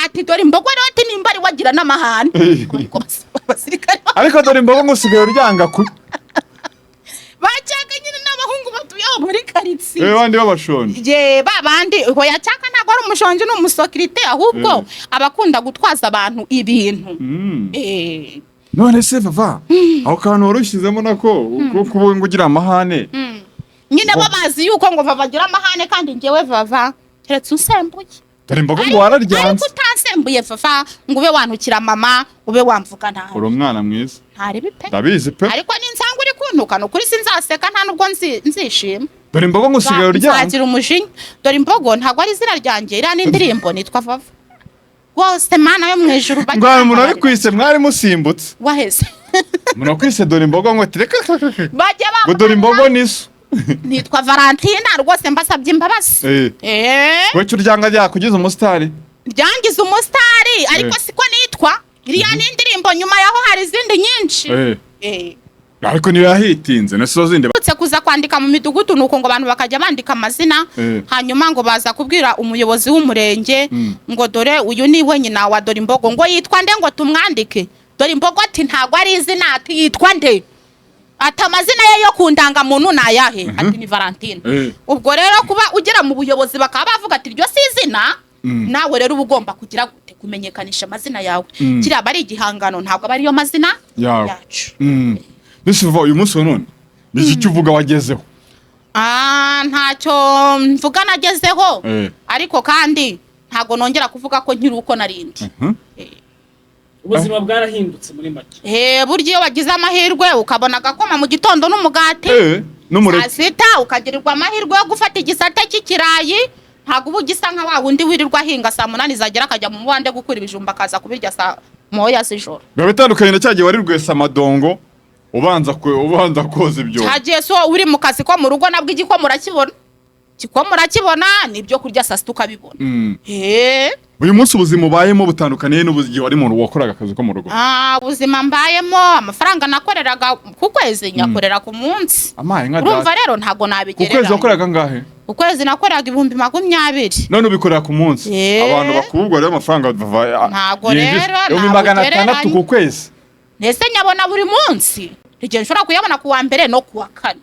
Ati dore imbogo rero, ati nimba ari wagira n'amahane. Ariko abasirikare Ariko dore imbogo ngo usigaye uryanga ku bacyaka nyine n'abahungu batuye aho muri karitsiye. Bandi b'abashonji. Ye, ba bandi. Hoya, cyaka ntabwo ari umushonji, ni umusekirite, ahubwo abakunda gutwaza abantu ibintu. None se Vava, aho kantu wari ushyizemo nako ko kuba ngo ugira amahane? Nyine bo bazi yuko ngo Vava agira amahane, kandi njyewe Vava keretse unsembuye. Dore imbogo ngo Ariko wararyanze. utansembuye Vava, ngo ube wantukira mama, ube wamvuga nabi. Uri umwana mwiza. Ntaribi pe. Ndabizi pe. Ariko ninsanga uri kuntuka, ni ukuri sinzaseka, nta nubwo nzishima. Dore imbogo ngo usigaye uryanze. Nzagira umujinya. Dore imbogo ntabwo ari izina ryanjye, iriya ni indirimbo. Nitwa Vava rwose, Mana yo mu ijuru, bajye Ngo hari umuntu wari bambabarira. kwise mwari musimbutse. Waheze. Umuntu wakwise dore imbogo ngo ati reka Bajye ngo dore imbogo niso. Nitwa Valentina rwose, mbasabye imbabazi. Wowe icyo uryanga ryakugize umusitari. Ryangize umusitari, ariko siko nitwa, iriya ni indirimbo, nyuma yaho hari izindi nyinshi. Ariko niyo yahitinze na zo zindi. Uretse kuza kwandika mu midugudu, nuko ngo abantu bakajya bandika amazina, hanyuma ngo baza kubwira umuyobozi w'umurenge ngo dore uyu ni we nyina wa dore imbogo, ngo yitwa nde ngo tumwandike? Dore imbogo ati ntabwo ari izina, ati yitwa nde? Ati amazina ye yo ku ndangamuntu ni ayahe? Ati ni Valentine. Ubwo rero kuba ugera mu buyobozi bakaba bavuga ati iryo si izina, nawe rero uba ugomba kugira gute? Kumenyekanisha amazina yawe. Kiriya aba ari igihangano, ntabwo aba ariyo mazina Yawe. yacu. Mbese uva uyu munsi wa none ni iki cyo uvuga wagezeho? Ah, ntacyo mvuga nagezeho, ariko kandi ntabwo nongera kuvuga ko nkiri uko narindi. Ubuzima bwarahindutse muri make. Burya iyo wagize amahirwe ukabona agakoma mu gitondo n'umugati, N'umureke. saa sita ukagirirwa amahirwe yo gufata igisate cy'ikirayi, ntabwo uba ugisa nka wa wundi wirirwa ahinga, saa 8 zagera akajya mu mubande gukura ibijumba, akaza kubirya saa 1 z'ijoro. Biba bitandukanye na cya gihe wari rwesa amadongo, ubanza koza ibyombo. Cyagiye so uri mu kazi ko mu rugo, nabwo igikoma urakibona, igikoma urakibona, n'ibyo kurya saa sita ukabibona. Uyu munsi ubuzima ubayemo butandukaniye n'ubugihe wari mu rugo wakoraga akazi ko mu rugo? Ah, ubuzima mbayemo, amafaranga nakoreraga ku kwezi nyakorera ku munsi. Amaye nka Urumva data. rero ntabwo Ku kwezi nabigereranya. wakoraga angahe? Ku kwezi nakoreraga 20,000. None ubikorera ku munsi. Abantu bakubwa rero amafaranga bava Ntabwo rero 600,000 nabugereranya. ku kwezi. Ndetse nyabona buri munsi, igihe nshobora kuyabona ku wa mbere no ku wa kane.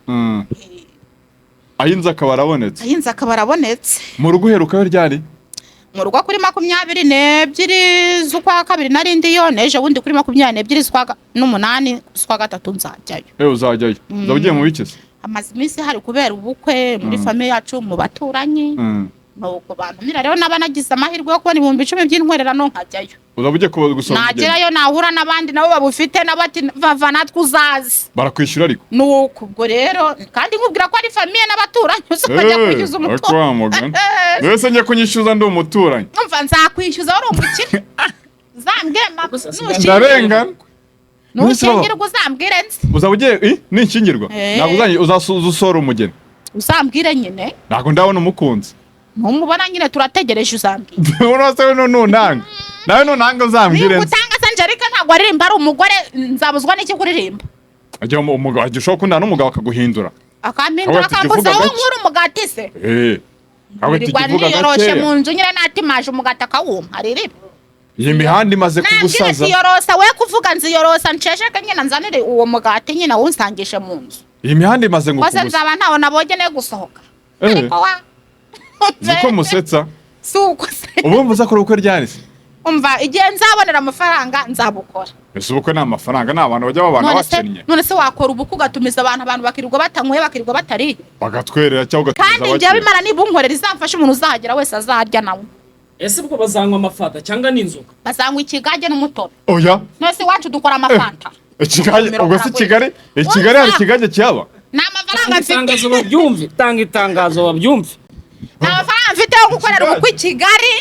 Ayinze akaba arabonetse. Ahinze akaba arabonetse. Mu rugo uherukayo ryari? Mu rugo kuri 22 z'ukwa kabiri narindi yo, n'ejo bundi kuri 28 z'ukwa n'umunani z'ukwa gatatu nzajyayo. Uzajyayo, uzaba ugiye mu biki se? Hamaze iminsi hari kubera ubukwe muri famille yacu, mu baturanyi, nuko bantumira rero, naba nagize amahirwe yo kubona 10,000 by'intwererano nkajyayo. Uzaba ugiye kuba gusaba ubugeni. Nagerayo nahura n'abandi nabo babufite, nabo ati vava natwe uzaze. Barakwishyura ariko. Nuko ubwo rero kandi nkubwira ko ari famille n'abaturanyi, uzajya kwishyuza Ariko umutungo. wa mugani mbese njye kunyishyuza ndi umuturanyi? Umva, nzakwishyuza wari umukire, zambwire Ubwo se nushyira. Ndarengana. Nukingirwa uzambwire nzi. Uzaba ugiye ninkingirwa? Eh. Ntabwo uzanyi uzasora umugeni. Uzambwire nyine. Ntabwo ndabona umukunzi. Numubona nyine, turategereje, uzambwire. Urose we nunanga nawe, nunanga uzambwire Niba nzi. utanga se, Angelique ntabwo aririmba ari umugore, nzabuzwa n'iki kuririmba? Ajya umugabo ajya, ushobora gukundana n'umugabo akaguhindura. Akampindura. Ahubwo ati, Akambuza "Jya aho uvuga gake." nkura umugati se? Ahubwo ati, Nirirwa "Jya uvuga niyoroshe gakeya." mu nzu nyine, natimaje umugati akawumpa aririmba. Iyi mihanda imaze Nambwire kugusaza. nziyorosa, we kuvuga nziyorosa, nshesheke nyine, nzanire uwo mugati nyine awunsangishe mu nzu. Iyi mihanda imaze ngo Kose kugusa. nzaba ntawo nabonye ne gusohoka. Ariko wa Niko musetsa. Si uko se? Ubu mvuze ko ubukwe ryari se? Umva, igihe nzabonera amafaranga nzabukora. Ese ubukwe ni amafaranga? Ni abantu bajya babana None se bakennye? None se wakora ubukwe ugatumiza abantu, abantu bakirirwa batanyweye, bakirirwa batariye? Bagatwerera cyangwa ugatumiza Kandi njyewe abakene. Imana niba unkorera, izamfasha umuntu uzahagera wese azarya nawe. Ese ubwo bazanywa amafanta cyangwa n'inzoga? Bazanywa ikigage n'umutobe. Oya. None se iwacu dukora amafanta? Ikigage ubwo si Kigali? I Kigali hari ikigage kihaba? Ni amafaranga Tanga mfite. itangazo babyumve, tanga itangazo babyumve. Nta mafaranga mfite yo gukorera ubukwe i Kigali.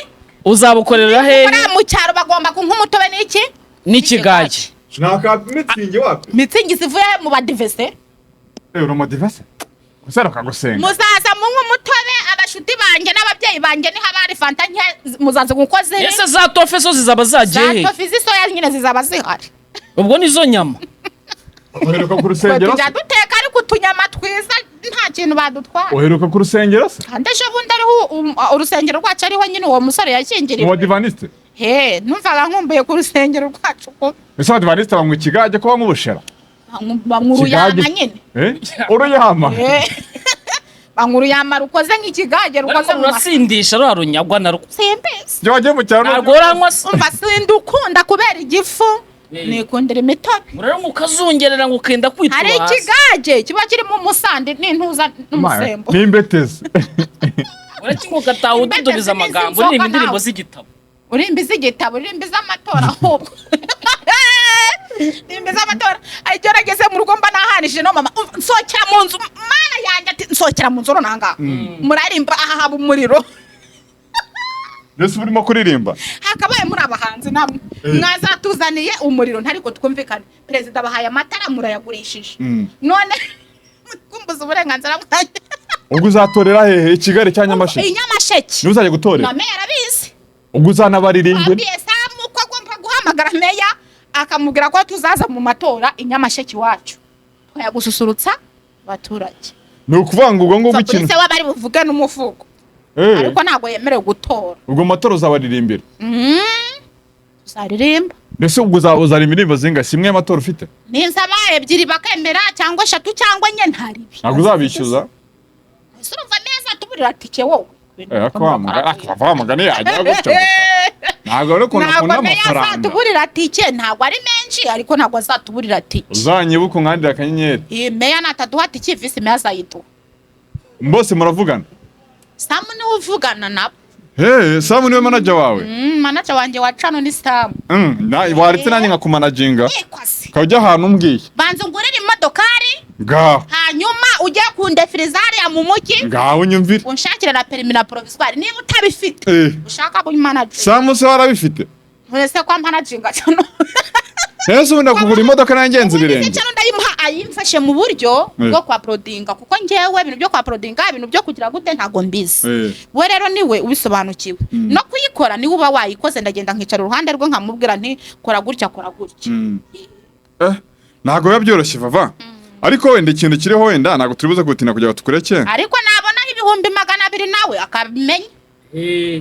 Uzabukorera hehe? Gukorera mu cyaro bagomba kunywa umutobe n'iki? N'ikigage. Nta mitsingi wapi? Mitsingi zivuye mu badivese. Eh, uri umudivese useruka gusenga. Muzaza munywe umutobe, abashuti banjye n'ababyeyi banjye, niho abari fanta nke muzaza kuko ziri. Ese za tofe zo zizaba zagiye Za he? tofi z'isoya nyine zizaba zihari. Ubwo nizo nyama. Uheruka ku rusengero Tujya se? duteka ariko utunyama twiza, nta kintu badutwara. Uheruka ku rusengero se? Kandi ejo bundi ariho urusengero rwacu, ariho nyine uwo musore Mu yakingiriwe. Badivaniste? He, numvaga nkumbuye ku rusengero rwacu ko Ese abadivaniste banywa ikigage ko banywa ubushera? Banywa uruyama Ikigage? nyine. Eh, uruyama? Eh, banywa uruyama rukoze nk'ikigage, rukoze Ariko mu mata. rurasindisha ruriya runyagwa narwo. Simbizi. Jya wagiye mu cyaro. Ntabwo uranywa se? Umva, sindukunda kubera igifu. Nikundira imitobe. Uraranywa ukazungerera ngo ukenda kwitura Hari hasi. ikigage kiba kirimo umusandi n'intuza n'umusembo. N'imbetezi. Urakinywa ugataha Imbetezi ududubiza amagambo, n'izi nzoga uririmba indirimbo nawe. z'igitabo. Urimba iz'igitabo, uririmba iz'amatora ahubwo. Urimba iz'amatora. Igihe nageze mu rugo mba nahanishije no mama. Umva, nsohokera mu nzu, mana yanjye, ati nsohokera mu nzu nonanga murarimba aha haba umuriro. Mbese uba urimo kuririmba? Hakabaye muri abahanzi namwe mwazatuzaniye umuriro. Ntariko twumvikane, perezida abahaye amatara murayagurishije. None kumbuza uburenganzira bwanjye. Ubwo uzatorera hehe, i Kigali cyangwa Nyamasheke? I Nyamasheke. Niba uzajya gutorera? Na meya arabizi. Ubwo uzanabaririmbira? Wabwiye Samu ko agomba guhamagara meya akamubwira ko tuzaza mu matora i Nyamasheke iwacu, tukajya gususurutsa abaturage. Ni ukuvuga ngo ubwo ngubwo ikintu Fabrice we bari buvuge n'umuvugo. Ariko ntabwo yemerewe gutora. Ubwo mu matora uzabaririmbira? Tuzaririmba. Mbese ubwo uzaririmba indirimbo zingahe? Si imwe y'amatora ufite? Ninsaba ebyiri bakemera, cyangwa eshatu cyangwa enye, ntaribi. Ntabwo uzabishyuza? Ese urumva neza tuburira tike wowe? Ariko wa mugani, akava wa mugani yajya gutya gusa, ntabwo ari ukuntu Ntabwo akunda meya amafaranga. azatuburira tike, ntabwo ari menshi, ariko ntabwo azatuburira tike. Uzanyibuka unkandire akanyenyeri. Iyi meya nataduha tike, vice meya azayiduha. Bose muravugana? Samu niwe uvugana nabo. Hey, Samu niwe manager wawe? Manager wanjye wa cano ni Samu. Waretse nanjye nkakumanaginga. Ekwasi. Ukaba ujya ahantu umbwiye. Banza ungurire imodokari. Ngaho. Hanyuma ujye kundefiriza hariya mu mujyi. Ngaho unyumvire. Unshakire na permis na provisoire niba utabifite. Ushaka kumanaginga. Samu se warabifite? Ese kwa managinga cano? Ese ubundi kugura imodoka nanjye ngenza Ubundi se ibirenge? cano ndayimuha ayimfashe mu buryo bwo kwa prodinga, kuko njyewe ibintu byo kwa prodinga, ibintu byo kugira gute, ntago mbizi. We rero niwe ubisobanukiwe no kuyikora, niwe uba wayikoze. Ndagenda nkicara uruhande rwe nkamubwira nti kora gutya, kora gutya. Ntabwo biba byoroshye, Vava, ariko wenda ikintu kiriho, wenda ntabwo turi buze gutinda kugira ngo tukureke. Ariko nabonaho 200,000 nawe akabimenya.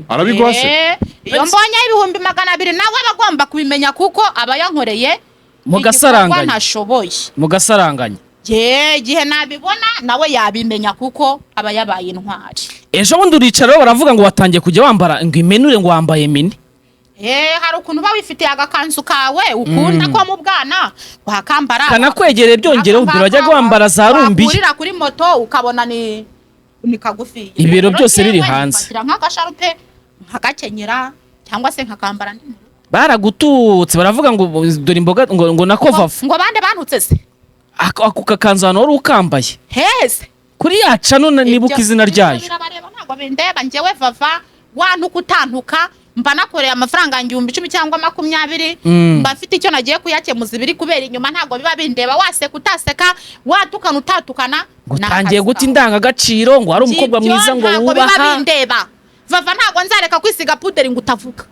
Arabiguha se? Iyo mbonye 200,000 nawe aba agomba kubimenya, kuko aba yankoreye Mugasaranganya. igikorwa ntashoboye. Mugasaranganya. Ye, igihe nabibona nawe yabimenya, kuko aba yabaye intwari. Ejo bundi uricara baravuga ngo watangiye kujya wambara ngo imenure, ngo wambaye mini. Hari ukuntu uba wifitiye agakanzu kawe ukunda ko mu bwana wakambara. Kanakwegereye byongereho, dore wajyaga wambara za rumbiya. Wakurira kuri moto ukabona ni kagufi. Ibiro Rero byose biri njyewe hanze. nifatira nk'agasharupe nkagakenyera cyangwa se nkakambara ndi mu rugo. Baragututse baravuga ngo dore imboga, ngo nako Vava. Ngo bande bantutse se? Ako kakanzu ahantu wari ukambaye. Heze? Kuri ya cano nibuka izina Ibyo ryayo. birabareba, ntabwo bindeba njyewe Vava. Wantuka utantuka. Mba nakoreye amafaranga yanjye 10,000 cyangwa 20, mba mfite icyo nagiye kuyakemuza. Ibiri kubera inyuma ntabwo biba bindeba, waseka utaseka, watukana utatukana, Ngo ni utangiye akazi guta kawe. indangagaciro, ngo hari umukobwa Ibyo mwiza ngo ntabwo biba wubaha. bindeba. Vava, ntabwo nzareka kwisiga puderi ngo utavuga.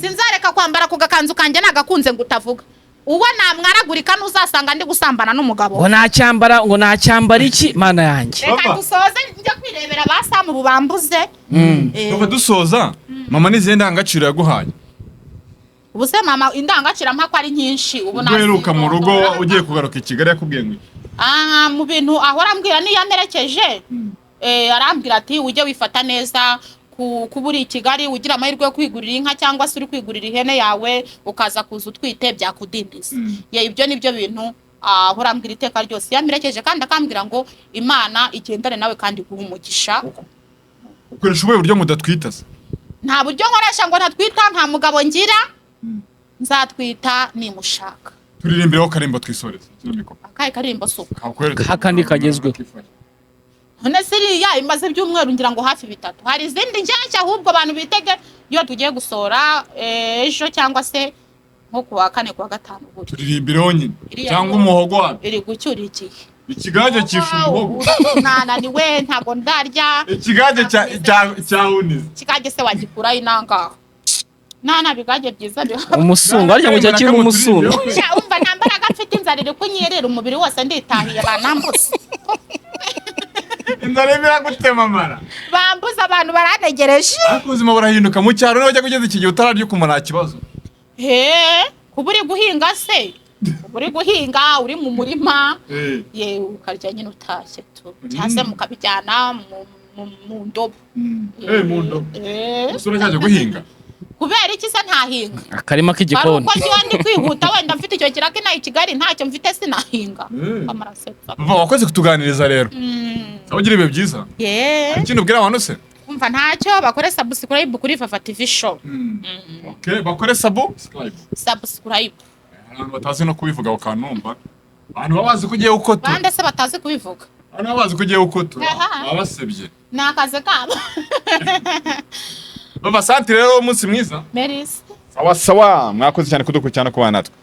Sinzareka kwambara ku gakanzu kanjye nagakunze ngo utavuga. Uwo namwaragurika ntuzasanga ndi gusambana n'umugabo. Ngo nacyambara, ngo nacyambara iki, Mana yanjye? Reka Papa. dusoze, njya kwirebera ba Samu bubambuze. Tuva dusoza, mama n'izihe ndangagaciro yaguhaye? Ubu se mama indangagaciro ampa ko ari nyinshi ubu? Ubwo uheruka mu rugo Nazirondora. ugiye kugaruka i Kigali, yakubwiye ngo iki? Ah, mu bintu ahora ambwira niyo amerekeje, arambwira ati: "Ujye wifata neza, kuba uri i Kigali ugira amahirwe yo kwigurira inka cyangwa se uri kwigurira ihene yawe, ukaza kuza utwite byakudindiza." Ye, ibyo ni byo bintu ahora ambwira iteka ryose iyo amerekeje, kandi akambwira ngo Imana igendane nawe kandi iguhe umugisha. Ukoresha ubuhe buryo mudatwita se? Nta buryo nkoresha ngo ntatwita, nta mugabo ngira. Nzatwita nimushaka. Turirimbireho karimbo twisoreze. Kino mikoro. Akahe karirimbo suka? Kakweretse. Kakandi kagezweho. None siriya imaze ibyumweru ngira ngo hafi 3. Hari izindi nshyashya ahubwo abantu bitege iyo tugiye gusohora ejo cyangwa se nko ku wa kane, ku wa gatanu gutyo. Turirimbireho nyine. Iriya Cyangwa umuhogo wabyo. Iri gucyura igihe. Ikigage cyishe umuhogo. Nananiwe, ntabwo ndarya. Ikigage cya cya cyahunize. Ikigage se wagikuraho inangaho? Nta bigage byiza bihaba. Umusungo harya ngo cyakira umusungo. Sha, umva, nta mbaraga mfite, inzara iri kunyerera umubiri wose, nditahiye, banambutse. Inzara irimo iragutema amara. Bambuze, abantu barantegereje. Ariko ubuzima burahinduka mu cyaro, niba wajya kugeza iki gihe utararya ukumva nta kibazo. He, kuba uri guhinga se, uba uri guhinga uri mu murima, ye, ukarya nyine utashye tu, cyangwa se mukabijyana mu ndobo. Mu ndobo. Eh. Ese uracyajya guhinga? Kubera iki se ntahinga? Akarima Ari k'igikoni. uko ngiye ndi kwihuta, wenda mfite icyo kiraka inaha i Kigali ntacyo mfite, sinahinga. Amarasetsa. Vava, wakoze kutuganiriza rero. Aho ugira ibihe byiza. Ye. Ikindi ubwira abantu se? Umva, ntacyo, bakore subscribe kuri Vava TV Show. Okay, bakore subscribe. Subscribe. Abantu batazi no kubivuga bakanumva, abantu baba bazi ko ugiye gukotora. Bande se batazi kubivuga? Abantu baba bazi ko ugiye gukotora. Aha. Baba basebye. Ni akazi kabo. Bava, santi rero, umunsi mwiza. Merci. Sawa sawa, mwakoze cyane kudukurikirana no kubana natwe.